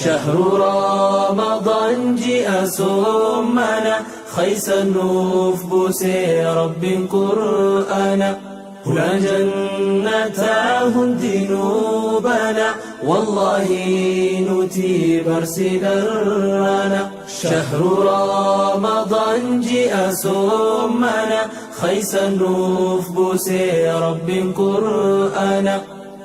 شهر رمضان جاء سمنا خيس النوف بوسي رب قرآنا هنا جنتاه دينوبنا والله نتي برسدرنا شهر رمضان جاء سمنا خيس النوف بوسي رب قرآنا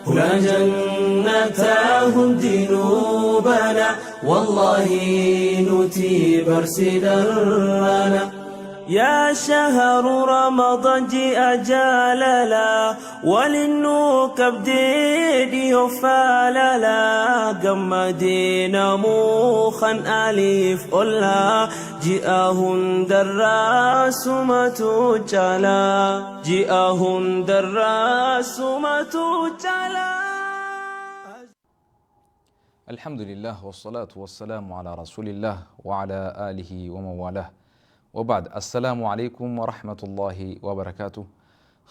هنا جنتاه دينوبنا والله نتي برسدرنا يا شهر رمضان جاء جاللا وللنوك بديدي وفاللا قمدينا موخا أليف أولا جاءهن دراس ما تجالا جاءهن دراس ما تجالا. الحمد لله والصلاة والسلام على رسول الله وعلى آله ومن والاه وبعد، السلام عليكم ورحمة الله وبركاته.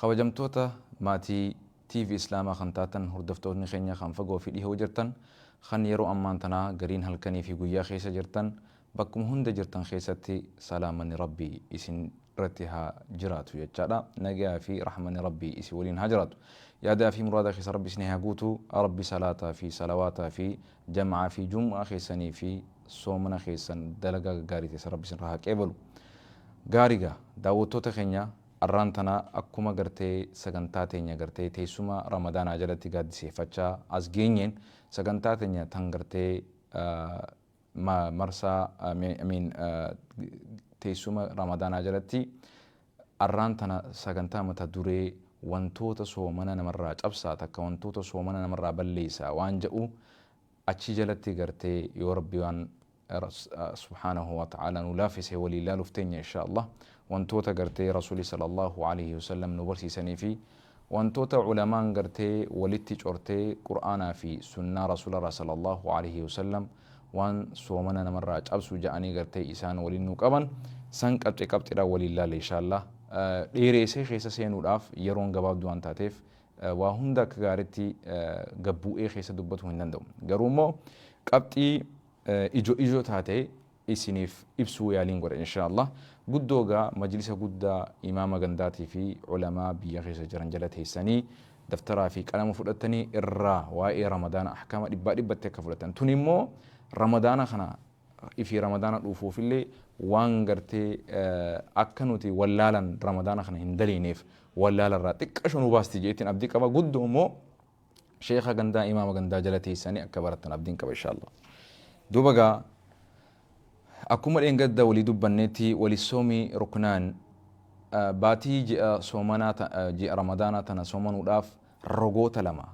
Kabajamtoota maatii TV Islaamaa kan taatan, hordoftoonni keenya kan fagoo fi dhihoo jirtan, kan yeroo ammaan tanaa gariin halkanii fi guyyaa keessa jirtan, bakkuma hunda jirtan keessatti salaamanni Rabbii isin irratti haa jiraatu jechaadha. Nagayaa fi rahmanni Rabbii isin waliin haa jiraatu. Yaadaa fi muraada keessa Rabbi isin haa guutu. Rabbi salaataa fi salawaataa fi jam'aa fi jum'aa keessanii fi soomana keessan, dalagaa gaggaarii teessa Rabbi isin irraa haa qeebalu. Gaariga daawwattoota keenya, arraan tana akkuma gartee sagantaa teenya gartee teessuma Ramadaanaa jalatti gaaddiseeffachaa as geenyeen, sagantaa teenya tan gartee marsaa amiin teessuma Ramadaanaa jalatti, arraan tana sagantaa mata duree wantoota soomana namarraa cabsaa takka wantoota soomana namarraa balleessaa waan jedhu achi jalatti gartee yoo Rabbi waan subhaanahu wa ta'ala nu laaffise waliin laaluuf teenya, insha Allah. Wantoota gartee Rasuuli sallallahu alaihi wasallam nu barsiisanii fi wantoota ulamaan gartee walitti cortee Qur'aanaa fi sunnaa Rasuularraa sallallahu alaihi wasallam waan soomana namarraa cabsu ja'anii gartee isaan waliin nu qaban san qabxe qabxidhaan waliin laale, insha Allah. Dheereessee keessa seenuudhaaf yeroon gabaabduu waan taateef waa hunda akka gaariitti gabbu'ee keessa dubbatu hin danda'u. Garuu immoo qabxii ijo ijoo taate isiniif ibsuu yaaliin godha, insha Allah. Guddoo gaa majlisa guddaa imaama gandaatii fi ulamaa biyya keessa jiran jala teessanii daftaraa fi qalama fudhattanii irraa waa'ee Ramadaana ahkaama dhibbaa dhibbatti akka fudhatan. Tun immoo Ramadaana kana ifi Ramadaana dhufuufillee waan gartee akka nuti wallaalan Ramadaana kana hin daliineef wallaalarraa xiqqasho nu baasti jeettiin abdii qaba. Guddoo immoo sheekha gandaa, imaama gandaa jala teessanii akka barattan abdiin qaba, insha Allah. Duuba gaa akkuma dheengadda walii dubbanneetti, walisoomii ruknaan, baatii ji'a soomanaa, ji'a Ramadaanaa tana soomanuudhaaf rogoota lama,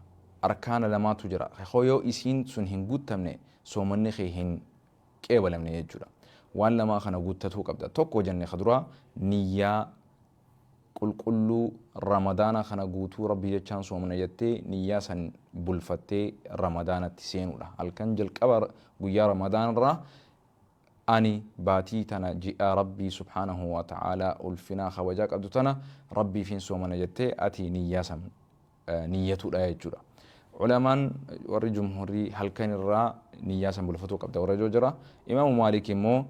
arkaana lamaatu jira. Yoo isiin sun hin guuttamne soomanni kee hin qeebalamne jechuudha. Waan lamaa kana guuttatuu qabda. Tokko jenne kaduraa niyyaa qulqulluu, Ramadaana kana guutuu Rabbi jechaan soomana jettee niyyaa san bulfattee Ramadaanatti seenuudha. Halkan jalqaba guyyaa Ramadaanarraa ani baatii tana, ji'a Rabbii subhaanahu wa ta'aalaa ulfinaa kabajaa qabdu tana Rabbiifin soomana jettee ati niyyaa san niyyatuudha jechuudha. Ulamaan warri jumhurii halkan irraa niyyaa san bulfatuu qabda warra ijoo jira. Imaamu Maalik immoo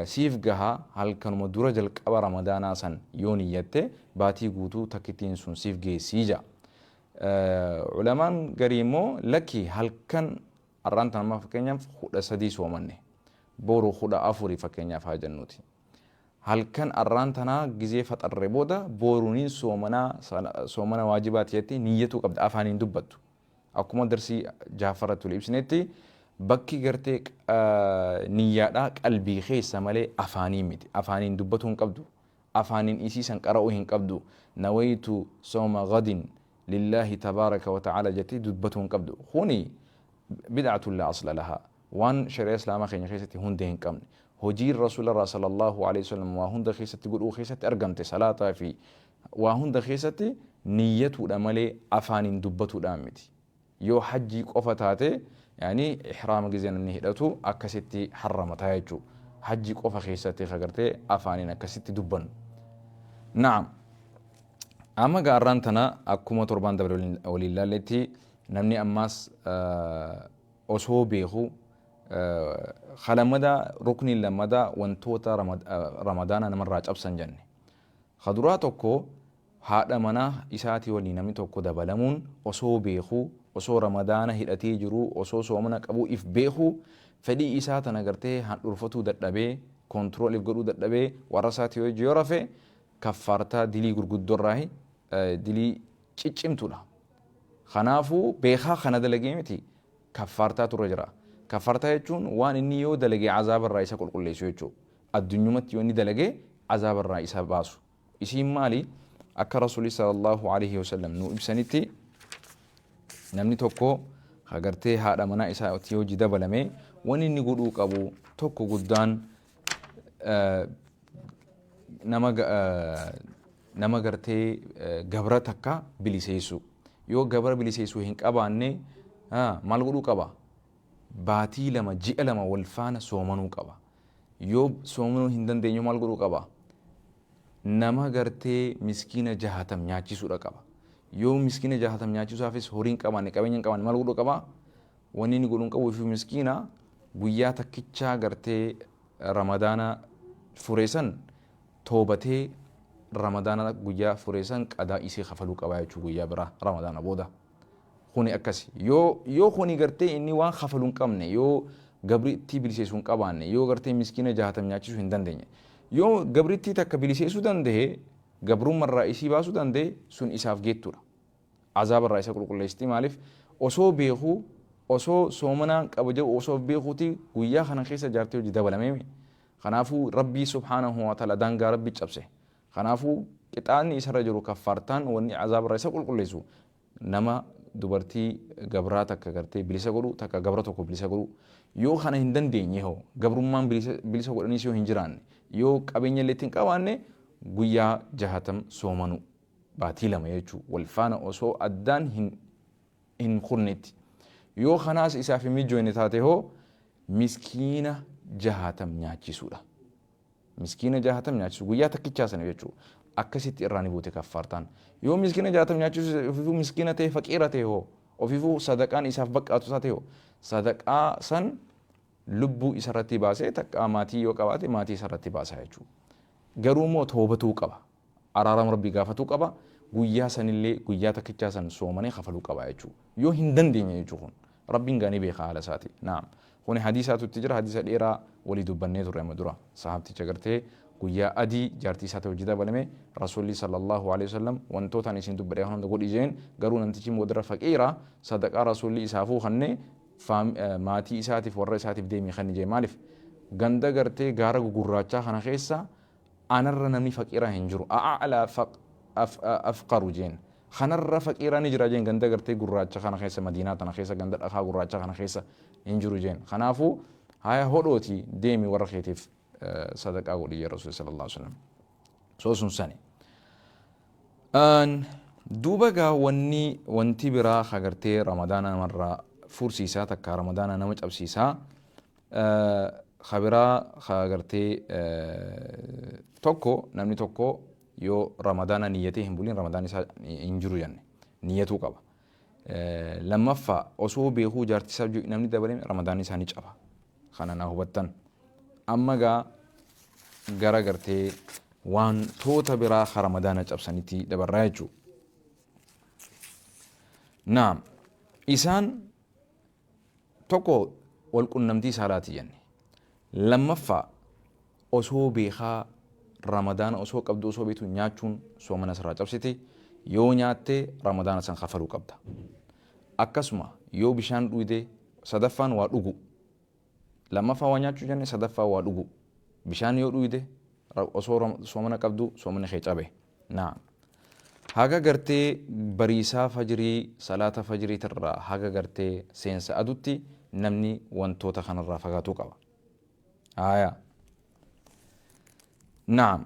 siif gaha, halkanuma dura jalqaba Ramadaanaa san yoo niyyatte baatii guutuu takkittiin sun siif geessii ja'a. Ulamaan garii immoo lakki, halkan har'aan tan amma fakkeenyaaf 13 soomanne, boru 14 fakkeenyaaf haa jennuuti. Halkan arraan tanaa gizee faxarre booda booruniin soomanaa, soomana waajibaati jettee niyyatuu qabda, afaaniin dubbattu. Akkuma darsii jaafarratti wal ibsinetti, bakki gartee niyyaadhaa qalbii keessa malee afaanii miti. Afaaniin dubbatuu hin qabdu. Afaaniin isiisan qara'uu hin qabdu. Nawaytu sooma gadin lillaahi tabaaraka wa ta'aala jettee dubbatuu hin qabdu. Kuni bid'atun laa asla lahaa. Waan shari'a Islaamaa keenya keessatti hundee hin qabne. Hojiin Rasuularraa sallallahu alaihi wasallam waa hunda keessatti godhuu keessatti argamte, salaataa fi waa hunda keessatti niyyatuudha malee afaaniin dubbatuudhaan miti. Yoo hajjii qofa taate, yaani ihraama gizee namni hidhatu akkasitti harramataa jechuudha. Hajjii qofa keessatti agartee afaaniin akkasitti dubbannu. Na'am. Amma gaarraan tana akkuma torbaan dabre waliin laalletti, namni ammaas osoo beeku Kalammadaa, rukniin lammadaa wantoota Ramadaana namarraa cabsan jenne. Kaduraa tokko, haadha manaa isaatii waliin namni tokko dabalamuun osoo beekuu, osoo Ramadaana hidhatee jiruu, osoo soomana qabuu if beekuu, fedhii isaa tana gartee handhurfatuu dadhabee, control if godhuu dadhabee, warra isaatii wajji yoo rafe, kaffaartaa dilii gurguddoorraahi, dilii ciccimtuudha. Kanaafuu beekaa kana dalagee miti, kaffaartaatu irra jira. Kaffaartaa jechuun waan inni yoo dalage azaaba irraa isa qulqulleessu jechuudha. Addunyumatti yoo inni dalage azaaba irraa isa baasu. Isiin maali? Akka Rasuulli sallallahu alaihi wasallam nu ibsanitti, namni tokko agartee haadha manaa isaa hojii dabalame, wanni inni godhuu qabu tokko guddaan nama gartee gabra takka biliseessu. Yoo gabra biliseessuu hin qabaanne maal godhuu qaba? Baatii 2, ji'a 2 wal faana soomanuu qaba. Yoo soomanuu hin dandeenye maal godhuu qaba? Nama gartee miskiina 60 nyaachisuudha qaba. Yoo miskiina 60 nyaachisuudhaafis horii hin qabaanne, qabeenya hin qabaanne, maal godhuu qaba? Wanni inni godhuu hin qabu, ifii miskiina, guyyaa takkichaa gartee Ramadaana fureessan toobatee, Ramadaana guyyaa fureessan qadaa isii kafaluu qabaa jechuu, guyyaa biraa Ramadaana booda. Kuni akkasi. Yoo kuni gartee inni waan kafaluu hin qabne, yoo gabrittii biliseessuu hin qabaanne, yoo gartee miskiina 60 nyaachisuu hin dandeenye, yoo gabrittii takka biliseessuu danda'e, gabrummarraa isii baasuu danda'e, sun isaaf geettuudha. Azaabarraa isa qulqulleessiti. Maaliif? Osoo beekuu, osoo soomanaan qaba jedhu, osoo beekuuti guyyaa kana keessa jaartii hojii dabalameemi. Kanaafuu Rabbii subhaanahu wa ta'ala daangaa Rabbi cabse. Kanaafuu qixaanni isarra jiru, kaffaartaan wanni azaabarraa isa qulqulleessu, nama dubartii gabraa takka gartee bilisa godhu, takka gabra tokko bilisa godhu. Yoo kana hin dandeenye hoo, gabrummaan bilisa godhaniis yoo hin jiraanne, yoo qabeenya illee ittiin qabaanne, guyyaa 60 soomanu, baatii 2 jechuu, wal faana osoo addaan hin kunnetti. Yoo kanaas isaaf hin mijoofne taate hoo, miskiina 60 nyaachisuudha. Miskiina 60 nyaachisu guyyaa takkichaa sana jechuudha. Akkasitti irraa ni buute kaffaartaan. Yoo miskiina 60 nyaachisu ofiifuu miskiina ta'e, faqiira ta'e hoo, ofiifuu sadaqaan isaaf baqqaatu taate hoo, sadaqaa san lubbuu isarratti baasee, takka maatii yoo qabaate maatii isarratti baasa jechuudha. Garuu immoo toobatuu qaba. Araarama Rabbii gaafatuu qaba. Guyyaa sanillee, guyyaa takkichaa san soomanee kafaluu qaba jechuudha. Yoo hin dandeenye jechuun kun. Rabbiin gaanii beeka haala isaati. Naam. Kuni hadiisaatu itti jira. Hadiisa dheeraa walii dubbannee turre amma dura. Sahaabticha gartee guyyaa adii jaartii isaatti hojii dabalame, Rasuulli sallallahu alaihi wasallam wantoota ani isin dubbadhe hunda godhi jeen, garuu namtichi immoo faqiira, sadaqaa Rasuulli isaafuu kanne maatii isaatiif, warra isaatiif deemii kanni jee. Maaliif? Ganda gartee gaara gugurraachaa kana keessa anarra namni faqiiraa hin jiru. A'alaa afqaru jeen. Kanarra faqiiraa ni jira jeen, ganda gartee gurraacha kana keessa, Madiinaa tana keessa, ganda dhakaa gurraacha kana keessa hin jiru jeen. Kanaafuu haya hodhooti deemi warra keetiif sadaqaa godhi jee Rasuulli sallallahu alaihi wasallam. Soo sun sani. Duuba gaa wanni wanti biraa agartee Ramadaana namarraa fursiisaa, takka Ramadaana nama cabsiisaa kabiraa agartee tokko, namni tokko yoo Ramadaana niyyatee hin bulin Ramadaan isaa hin jiru jenne, niyyatuu qaba. Lammaffaa, osoo beekuu jaartii isaa namni dabalame Ramadaan isaa ni caba. Kana naa hubattan. Amma gaa gara gartee wantoota biraa ka Ramadaana cabsanitti dabarraa jechuudha. Naam, isaan tokko wal qunnamtii saalaati jenne. Lammaffaa, osoo beekaa Ramadaana osoo qabdu, osoo beektu nyaachuun soomana sirraa cabsiti. Yoo nyaatte Ramadaana san kafaluu qabda. Akkasuma yoo bishaan dhugde, sadaffaan waa dhugu. Lammaffaa waa nyaachuu jenne, sadaffaa waa dhugu. Bishaan yoo dhugde osoo soomana qabdu, soomanni kee cabe. Naam. Haga gartee bariisaa fajrii, salaata fajriitirraa haga gartee seensa adutti namni wantoota kanarraa fagaatuu qaba. Aayaa. Naam.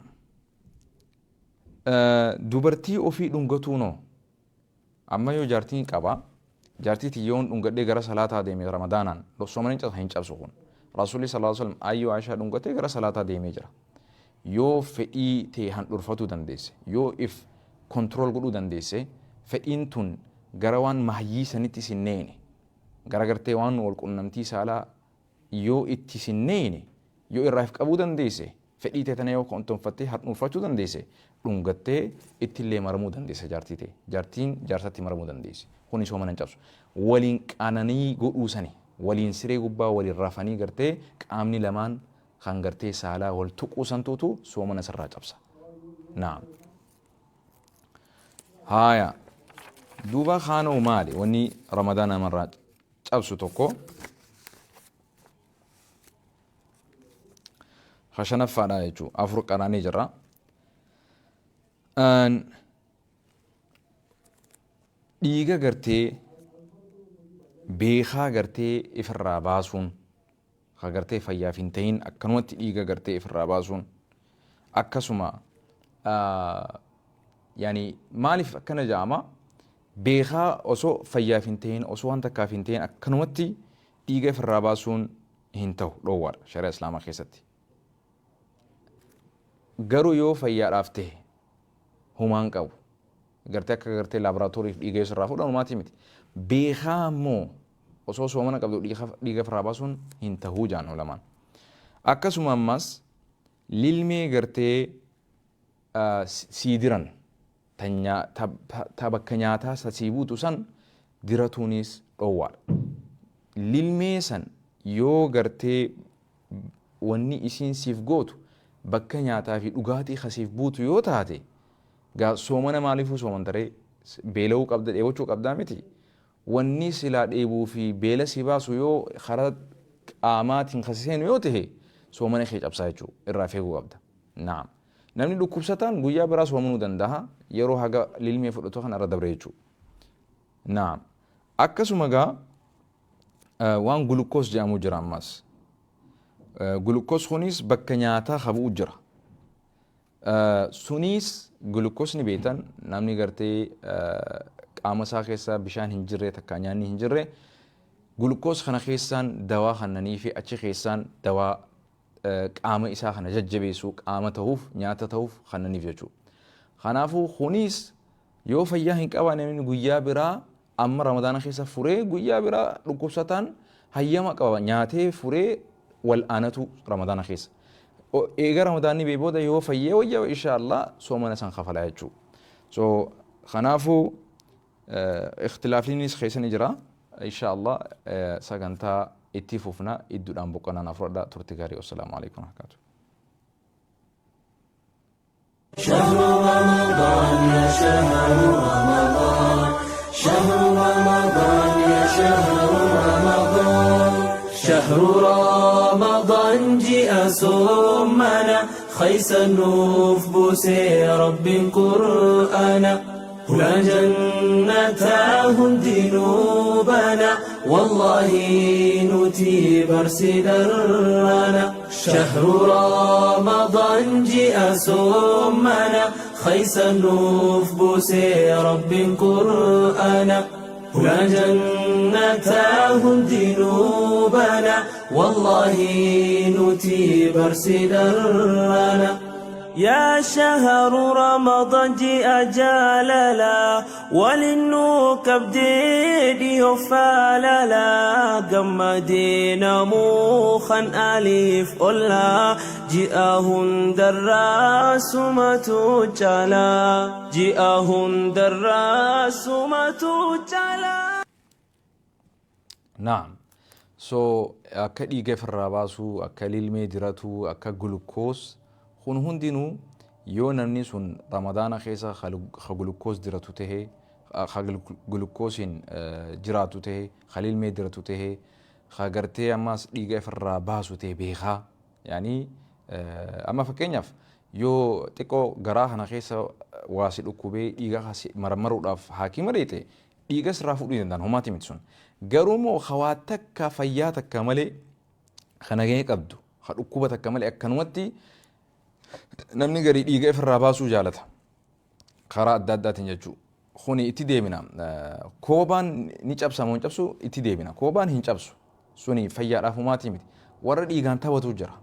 Dubartii ofii dhungatuunoo, amma yoo jaartiin qaba, jaartii tiyyoon dhungadhee gara salaataa deeme Ramadaanaan, soomana hin cabsu kun. Rasuulli sallallahu alaihi wasallam ayyoo Aishaa dhungatee gara salaataa deemee jira. Yoo fedhii ta'e handhurfatuu dandeesse, yoo if control godhuu dandeesse, fedhiin tun gara waan mahayyii sanitti sin neene, gara gartee waan wal qunnamtii saalaa yoo itti sin neeyne, yoo irraa if qabuu dandeesse, fedhii tee tana yoo kontonfattee hadhuurfachuu dandeesse, dhungattee ittillee maramuu dandeessa jaartii tee. Jaartiin jaarsatti maramuu dandeessi. Kuni soomana hin cabsu. Waliin qananii godhuu sani, waliin siree gubbaa waliin rafanii gartee qaamni lamaan kan gartee saalaa wal tuquu santuutu soomana sirraa cabsa. Naam. Haaya. Duuba kaanoo maali? Wanni Ramadaana namarraa cabsu tokko. Ka shanaffaadha jechuudha. Afur qaraanii jirra. Dhiiga gartee beekaa gartee ifirraa baasuun ka gartee fayyaaf hin ta'in akkanumatti dhiiga gartee ifirraa baasuun akkasuma yaani maaliif akkana jedhama beekaa osoo fayyaaf hin ta'in osoo waan takkaaf hin ta'in akkanumatti Dhiiga ifirraa baasuun hin tahu, dhoowwaadha shari'aa Islaamaa keessatti. Garuu yoo fayyaadhaaf tahe humaa hin qabu. Gartee akka gartee laaboraatooriif dhiiga yoo sirraa fuudhan humaatii miti. Beekaa ammoo osoo soomana qabdu dhiiga ifirraa baasuun hin tahuu jaan ulamaan. Akkasuma ammas lilmee gartee sii diran ta bakka nyaataa sa sii buutu san diratuunis dhoowwaadha. Lilmee san yoo gartee wanni isiin siif gootu bakka nyaataa fi dhugaatii ka siif buutu yoo taate gaa soomana maaliifuu soomanta ree? Beela'uu qabda dheebochuu qabdaa miti. Wanni silaa dheebuu fi beela si baasu yoo karaa qaamaatiin ka si seenu yoo tahe soomana kee cabsaa jechuu irraa of eeguu qabda. Naam. Namni dhukkubsataan guyyaa biraa soomanuu dandaha yeroo haga lilmee fudhatu kana irra dabre jechuu. Naam. Akkasuma gaa waan gulukoos jedhamu jira ammas. Gulukoos kunis bakka nyaataa habu'u jira. Sunis gulukoosni beektan namni gartee qaama isaa keessa bishaan hin jirre takka nyaanni hin jirre gulukoos kana keessaan dawaa kannanii fi achi keessaan dawaa qaama isaa kana jajjabeessu qaama tahuuf nyaata tahuuf kannaniif jechuudha. Kanaafuu kunis yoo fayyaa hin qabaanne namni guyyaa biraa amma ramadaana keessa furee guyyaa biraa dhukkubsataan hayyama qaba nyaatee furee wal aanatu ramadaana keessa. Eega ramadaanni bee booda yoo fayyee wayya insha Allah soomana san kafalaa jechuudha. So kanaafuu ikhtilaafniinis keessa ni jira. Insha Allah sagantaa itti fufna idduudhaan boqonnaa naaf fudhadha turti gaarii wassalaamu alaikum warahmatullahi. شهر رمضان يا شهر رمضان شهر رمضان يا شهر رمضان شهر رمضان جاء صمنا خيس النوف بوسي رب قرآنا هنا جنتاه دينوبنا والله نتي برسدرنا شهر رمضان جاء سمنا خيس النوف بوسي رب قرآنا هنا جنتاه دينوبنا والله نتي برسدرنا يا شهر رمضان جاء جاللا وللنوك بديدي فاللا قمدينا موخا أليف أولا جاءهن دراس ما تجالا جاءهن دراس ما تجالا Naam. So akka dhiiga ifirraa baasuu, akka lilmee diratuu, akka gulukoos kun hundinuu yoo namni sun ramadaana keessa ka gulukoos diratu tahe, ka gulukoosiin jiraatu tahe, ka lilmee diratu tahe, ka gartee ammaas dhiiga ifirraa baasu tahe beekaa. Yaani amma fakkeenyaaf yoo xiqqoo garaa kana keessa waa si dhukkubee dhiiga si maramaruudhaaf haakima dheeyxe dhiiga sirraa fuudhuu hin danda'an homaatii miti sun. Garuu immoo ka waa takka fayyaa takka malee ka nagahee qabdu ka dhukkuba takka malee akkanumatti namni garii dhiiga ifirraa baasuu jaalata. Karaa adda addaatiin jechuu. Kuni itti deebina. Koobaan ni cabsa moo hin cabsu itti deebina. Koobaan hin cabsu. Suni fayyaadhaaf homaatii miti. Warra dhiigaan taphatu jira.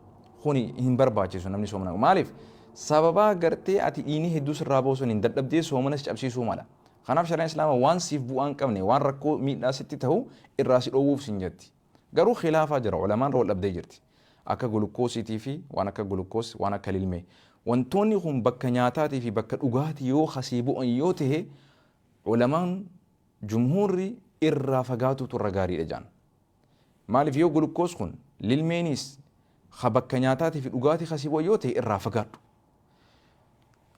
Kuni hin barbaachisu namni soomana. Maaliif? Sababaa gartee ati dhiigni hedduu sirraa ba'u suniin dadhabdee soomana si cabsiisuu mala. Kanaaf shari'aan Islaamaa waan siif bu'aa hin qabne, waan rakkoo miidhaa sitti tahu irraa si dhoowwuuf siin jetti. Garuu khilaafaa jira, ulamaan irra wal dhabdee jirti. Akka gulukoosiitii fi waan akka gulukoos, waan akka lilmee. Wantoonni kun bakka nyaataatii fi bakka dhugaatii yoo kasii bu'an yoo ta'e, ulamaan jumhuurri irraa fagaatuutu irra gaariidha jedhan. Maaliif yoo gulukoos kun lilmeenis ka bakka nyaataatii fi dhugaatii kasii bu'an yoo ta'e irraa fagaadhu.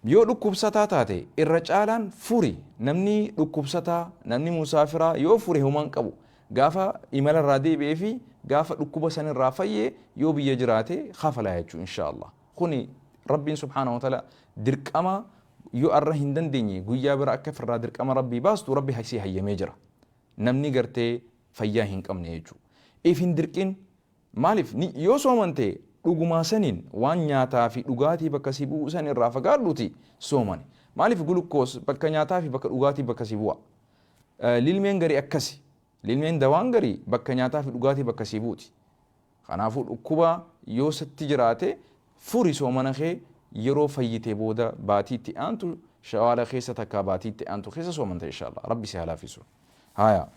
Yoo dhukkubsataa taate irra caalaan furi. Namni dhukkubsataa, namni musaafiraa yoo fure homaa hin qabu. Gaafa imala irraa deebi'ee fi gaafa dhukkuba san irraa fayye yoo biyya jiraate kafalaa jechuu inshaa Allah. Kuni Rabbiin subhaanahu wa ta'ala dirqama yoo arra hin dandeenye guyyaa bira akka firraa dirqama Rabbii baastu Rabbi sii hayyamee jira. Namni gartee fayyaa hin qabne jechuu. If hin dirqin. Maaliif yoo soomante dhugumaa saniin waan nyaataa fi dhugaatii bakka si bu'u san irraa fagaadhuuti soomani. Maaliif gulukoos bakka nyaataa fi bakka dhugaatii bakka si bu'a. Lilmeen garii akkasi. Lilmeen dawaan garii bakka nyaataa fi dhugaatii bakka si buuti. Kanaafuu dhukkuba yoo sitti jiraate furi soomana kee, yeroo fayyite booda baatii itti aantu shawaala keessa takkaa baatii itti aantu keessa soomanta inshallah. Rabbi si haa laaffisu. Haya.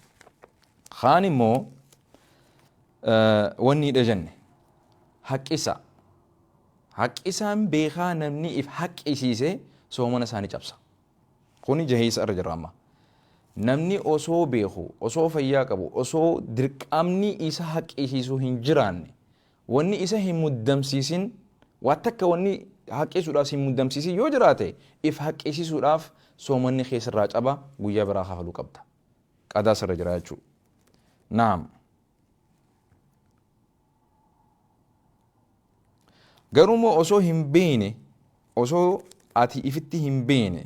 Kaan immoo wanniidha jenne, haqqisa. Haqqisaan beekaa namni if haqqisiise soomana isaa ni cabsa. Kuni jaheessa irra jirra amma. Namni osoo beeku, osoo fayyaa qabu, osoo dirqamni isa haqqisiisu hin jiraanne, wanni isa hin muddamsiisin, waa takka wanni haqqisuudhaaf hin muddamsiisin yoo jiraate, if haqqisiisuudhaaf soomanni keessarraa caba, guyyaa biraa kafaluu qabda. Qadaa sirra jira jechuudha. Naam. Garuu immoo osoo hin beekne, osoo ati ifitti hin beekne,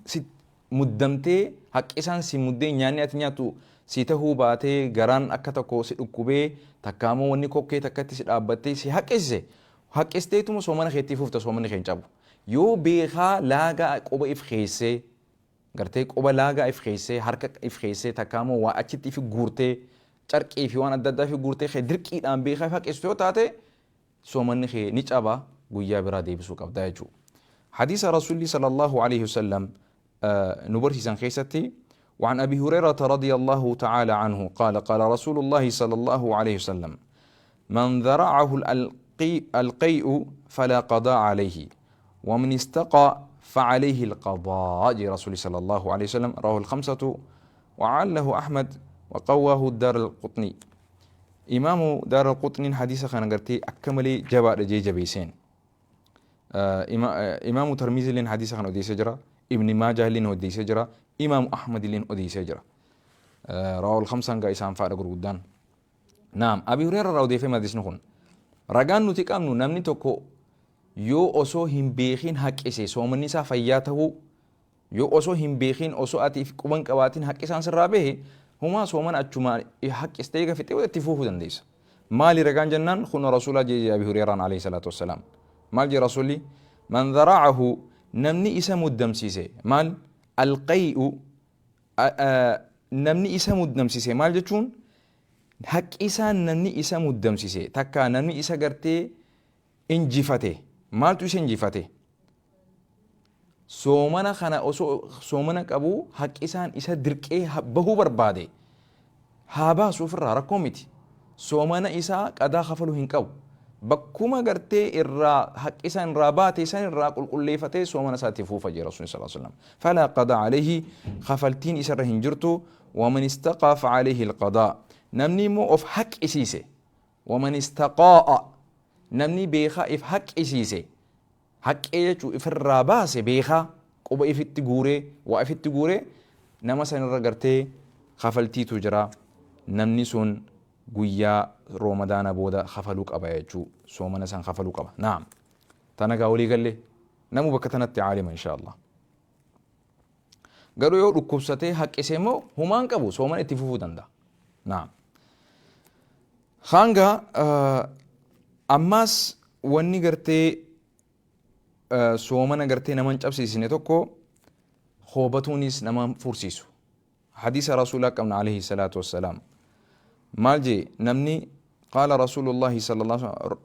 si muddamtee haqqisaan si muddee, nyaanni ati nyaattu si tahuu baatee, garaan akka tokko si dhukkubee, takka immoo wanni kokkee takkatti si dhaabbattee si haqqisise, haqqisteetuma soomana keetti fufta, soomanni kee hin cabu. Yoo beekaa laagaa quba if keessee gartee quba laagaa if keessee, harka if keessee, takka immoo waa achitti if guurtee, carqii fi waan adda addaa fi guurtee kee dirqiidhaan beekaa if haqqistu yoo taate, soomanni kee ni caba, guyyaa biraa deebisuu qabda jechuudha. Hadiisa Rasuulli sallallahu alaihi wasallam nu barsiisan keessatti, وعن أبي هريرة رضي الله تعالى عنه قال قال رسول الله صلى الله عليه وسلم من ذرعه القيء فلا قضاء عليه ومن استقى فعليه القضاء جي رسول صلى الله عليه وسلم. رواه الخمسة وعله أحمد وقواه الدار القطني. إمام دار القطني حديث خان قرتي أكملي جبا جي جبيسين. إمام ترمذي لين حديث خان أوديس جرا، ابن ماجه لين أوديس جرا، إمام أحمد لين أوديس جرا. رواه الخمسة عن إسام فارق قدان. نعم، أبي هريرة راودي في مدرسة نخون رجان نتيك أمنو نمني توكو yoo osoo hin beekin haqqise soomanni isaa fayyaa ta'uu, yoo osoo hin beekin, osoo ati quban qabaatin haqqisaan sirraa bahe, humaa soomana achuma haqqistee eega fixee itti fufuu dandeessa. Maali ragaan jennaan, kun rasuulaa jee Abi Hurayraan alayhi salaatu wassalaam. Maal jee rasuulli? Man dhara'ahu, namni isa muddamsiise, maal alqay'u, namni isa muddamsiise maal jechuun, haqqisaan namni isa muddamsiise takka namni isa gartee injifate, maaltu isa injifate? Soomana kana osoo soomana qabu haqqisaan isa dirqee bahuu barbaade, haa baasu ofirraa, rakkoo miti. Soomana isaa qadaa kafaluu hin qabu. Bakkuma gartee irraa haqqisaan irraa baate san irraa qulqulleeffatee soomana isaatti fuufa jee Rasuulli sallallahu alaihi wasallam. Falaa qadaa alayhi, kafaltiin isarra hin jirtu. Waman istaqaa facalayhi alqadaa, namni immoo of haqqisiise, waman istaqaa'a, namni beekaa if haqqisiise, haqqee jechuu ifirraa baase, beekaa quba ifitti guuree, waa ifitti guuree, nama sanirra gartee kafaltiitu jira. Namni sun guyyaa roomadaana booda kafaluu qaba jechuu, soomana san kafaluu qaba. Naam, tana gaa walii galle, namu bakka tanatti caalima insha Allah. Garuu yoo dhukkubsatee haqqise immoo humaan qabu, soomana itti fufuu danda'a. Naam, hanga ammaas wanni gartee soomana gartee nama hin cabsiisne tokko hoobatuunis nama fursiisu. Hadiisa rasuulaa qabna alayhi salaatu wassalaam. Maal jee namni? Qaala rasuulullaahi sallallahu alaihi wasallam,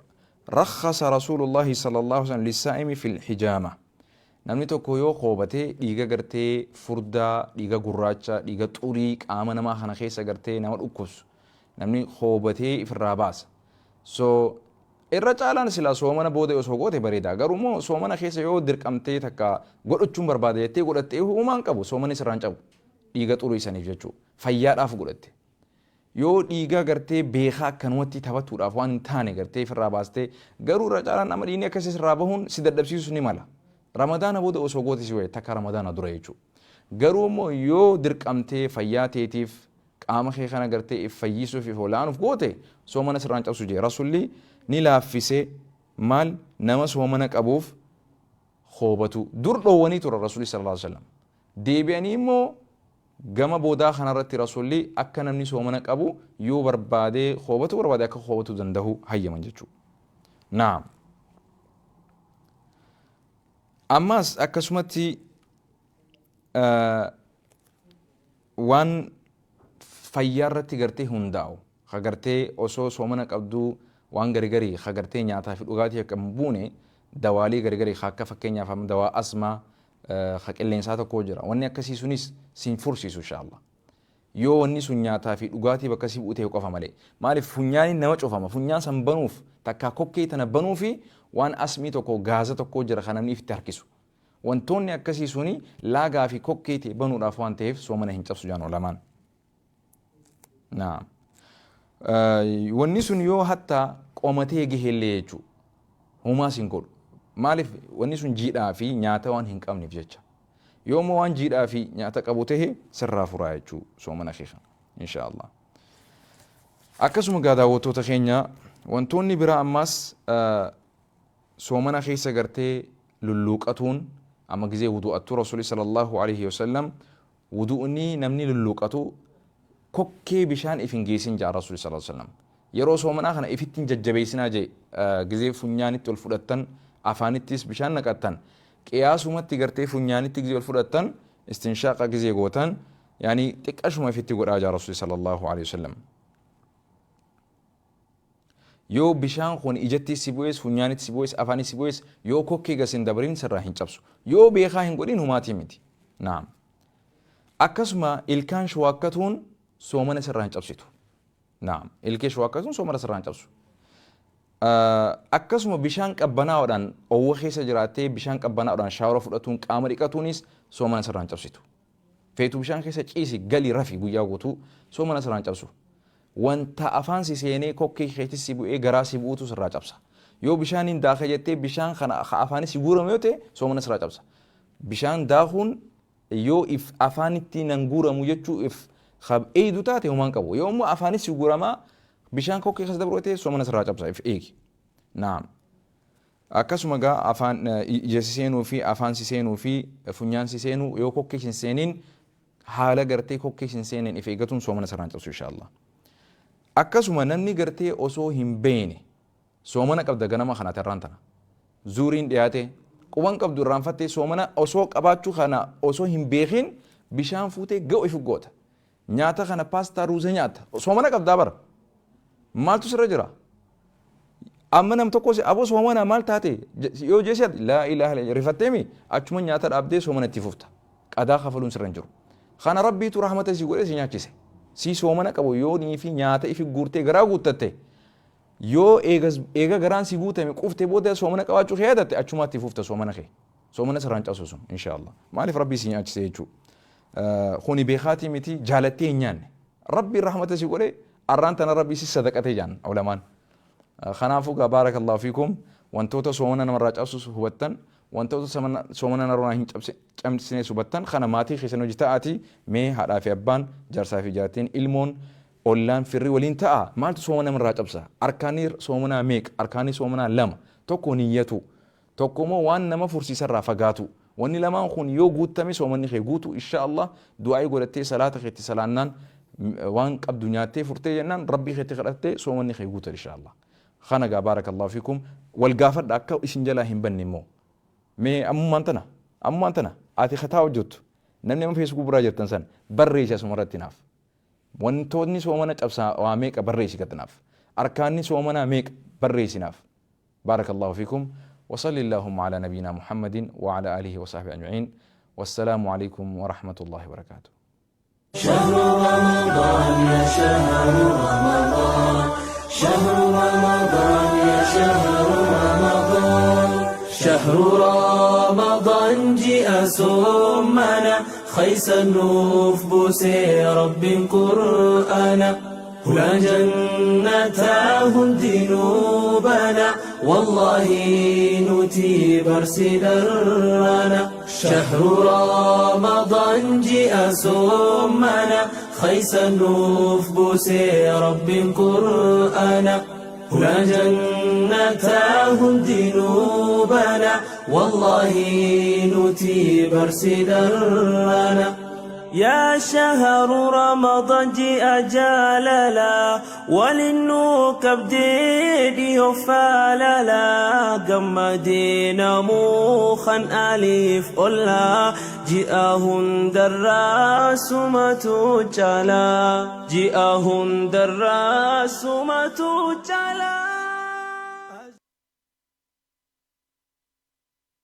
rakhasa rasuulullaahi sallallahu alaihi wasallam lissaa'imi fil hijaama. Namni tokko yoo hoobatee dhiiga gartee furdaa, dhiiga gurraacha, dhiiga xurii qaama namaa kana keessa gartee nama dhukkubsu. Namni hoobatee ifirraa baasa. So irra caalaan silaa soomana booda osoo goote bareeda. Garuu immoo soomana keessa yoo dirqamtee takka godhachuun barbaada jettee godhattee humaan qabu, soomanni sirraan cabu. Dhiiga xurii saniif jechuudha. Fayyaadhaaf godhatte. Yoo dhiiga gartee beekaa akkanumatti taphatuudhaaf waan hin taane gartee ifirraa baastee, garuu irra caalaan nama dhiigni akkasii sirraa bahuun si dadhabsiisus ni mala. Ramadaana booda osoo goote si wayya takka Ramadaana dura jechuudha. Garuu immoo yoo dirqamtee fayyaa teetiif, qaama kee kana gartee if fayyisuuf, if olaanuuf goote, soomana sirraan cabsu jee. Rasulli ni laaffise maal nama soomana qabuuf hoobatu. Dur dhoowwanii tura Rasulli sallallahu alaihi wasallam. Deebi'anii immoo gama boodaa kanarratti Rasulli akka namni soomana qabu yoo barbaadee hoobatu barbaade akka hoobatu danda'u hayyaman jechuudha. Naam. Ammas akkasumatti waan fayyaa irratti gartee hundaa'u, ka gartee osoo soomana qabduu waan gari ka gartee nyaataa fi dhugaatii akka hin buune, dawaalee gari ka akka fakkeenyaaf amma dawaa asmaa ka qilleensaa tokko jira. Wanni akkasii sunis sin fursiisu, inshallah. Yoo wanni sun nyaataa fi dhugaatii bakka si bu'u ta'e qofa malee. Maaliif? Funyaaniin nama cufama. Funyaan san banuuf, takkaa kokkee tana banuu fi waan asmii tokko, gaaza tokko jira kan namni ifitti harkisu. Wantoonni akkasii suni laagaa fi kokkee ta'e banuudhaaf waan ta'eef soomana hin cabsu jaan ulamaan. Naam. Wanni sun yoo hatta qomatee gaheellee jechuudha. Humaas hin godhu. Maaliif? Wanni sun jiidhaa fi nyaata waan hin qabneef jecha. Yoo immoo waan jiidhaa fi nyaata qabu ta'e sirraa furaa jechuu soomana kee kana. Inshaallah. Akkasuma gaa daawwattoota keenya, wantoonni biraa ammaas soomana keessa gartee lulluuqatuun, amma gizee wudu'attuu Rasuulli sallallahu alaihi wasallam wudu'ni namni lulluuqatu kokkee bishaan if hin geessin jaa Rasuulli sallallahu alaihi wasallam. Yeroo soomanaa kana ifitti hin jajjabeessinaa jee. Gizee funyaanitti ol fudhattan, afaanittis bishaan naqattan, qiyaasumatti gartee funyaanitti gizee ol fudhattan, istinshaaqa gizee gootan, yaani xiqqashuma ifitti godhaa jaa Rasuulli sallallahu alaihi wasallam. Yoo bishaan kun ijatti si bu'es, funyaanitti si bu'es, afaanitti si bu'es, yoo kokkee gas hin dabrin sirraa hin cabsu. Yoo beekaa hin godhin humaatii miti. Naam. Akkasuma ilkaan shawaakkatuun soomana sirraa hin cabsitu. Naam. Ilkee shawaakkatuun soomana sirraa hin cabsu. Akkasuma bishaan qabbanaa'oodhaan, oowwa keessa jiraattee bishaan qabbanaa'oodhaan shower fudhatuun, qaama dhiqatuunis soomana sirraa hin cabsitu. Feetu bishaan keessa ciisi, gali, rafi guyyaa guutuu, soomana sirraa hin cabsu. Wanta afaan si seenee kokkee keetis si bu'ee garaa si bu'uutu sirraa cabsa. Yoo bishaaniin daaka jettee bishaan kana afaanis si guurame yoo ta'e soomana sirraa cabsa. Bishaan daakuun yoo if afaanitti nan guuramu jechuu if eeydu taate humaan qabu. Yoo immoo afaanis si guuramaa bishaan kokkee keessa dabru ta'e soomana sirraa cabsa, if eegi. Naam. Akkasuma gaa afaan ija si seenuu fi afaan si seenuu fi funyaan si seenuu, yoo kokkee hin seeniin, haala gartee kokkee hin seeneen if eeggatuun soomana sirraa hin cabsu, inshallah. Akkasuma namni gartee osoo hin beene, soomana qabda ganama kana tarraan tana. Zuuriin dhiyaate quban qabdu irraanfattee, soomana osoo qabaachuu kana osoo hin beekin bishaan fuutee ga'u if goota. Nyaata kana paastaa ruuza nyaata. Soomana qabdaa bara. Maaltu sirra jira? Amma nam tokko si aboo soomana maal taate yoo jeesi, laa ilaaha illa, rifatteemi achuma nyaata dhaabdee soomana itti fufta. Qadaa kafaluun sirra hin jiru. Kana Rabbiitu rahmata si godhee si nyaachise. Si soomana qabu yoo nii fi nyaata ifi guurtee garaa guuttatte, yoo eega garaan si guutame quftee booda soomana qabaachuu kee yaadatte, achuma itti fufta soomana kee. Soomana sirraan cabsu sun, inshaallah. Maaliif? Rabbii si nyaachise jechuudha. Kuni beekaatii miti, jaalattee hin nyaanne. Rabbiin rahmata si godhe, arraan tana Rabbii si sadaqatee jaan ulamaan. Kanaafuu gaa baarakallahu fiikum, wantoota soomana namarraa cabsus hubattan, wantoota soomana namarraa hin cabsines hubattan. Kana maatii keessan hojii ta'aati mee, haadhaa fi abbaan, jaarsaa fi jaartiin, ilmoon, ollaan, firri waliin ta'a. Maaltu soomana namarraa cabsa? Arkaanii soomanaa meeqa? Arkaanii soomanaa lama. Tokko niyyatu, tokko immoo waan nama fursiisarraa fagaatu. Wanni lamaan kun yoo guuttame soomanni kee guutu, insha Allah. Du'aa'ii godhattee salaata keetti salaannaan, waan qabdu nyaattee furtee jennaan, Rabbii keetti kadhattee, soomanni kee guuta, insha Allah. Kana gaa baarakallahu fiikum, wal gaafadha akka isin jalaa hin banne immoo. Mee ammumaan tana ati kataa hojjettu, namni amma Facebook biraa jirtan san barreessi asuma irratti naaf. Wantoonni soomana cabsaa waa meeqa barreessi gad naaf. Arkaanni soomanaa meeqa barreessi naaf. بارك الله فيكم وصل اللهم على نبينا محمد وعلى آله وصحبه أجمعين، والسلام عليكم ورحمة الله وبركاته. شهر رمضان يا شهر رمضان، شهر رمضان يا شهر رمضان، شهر رمضان جاء سمنا خيس النوف بوسي رب قرآنا هنا جنتاه ذنوبنا والله نتي برسلرنا. شهر رمضان جاء سمنا خيس النوف بوسي رب قرآنا هنا جنتاه ذنوبنا والله نتي برسلرنا. يا شهر رمضان جاء جاللا وللنوك بديدي فاللا قمدينا موخا أليف أولا جاءهن دراس ما تجالا جاءهن دراس ما تجالا.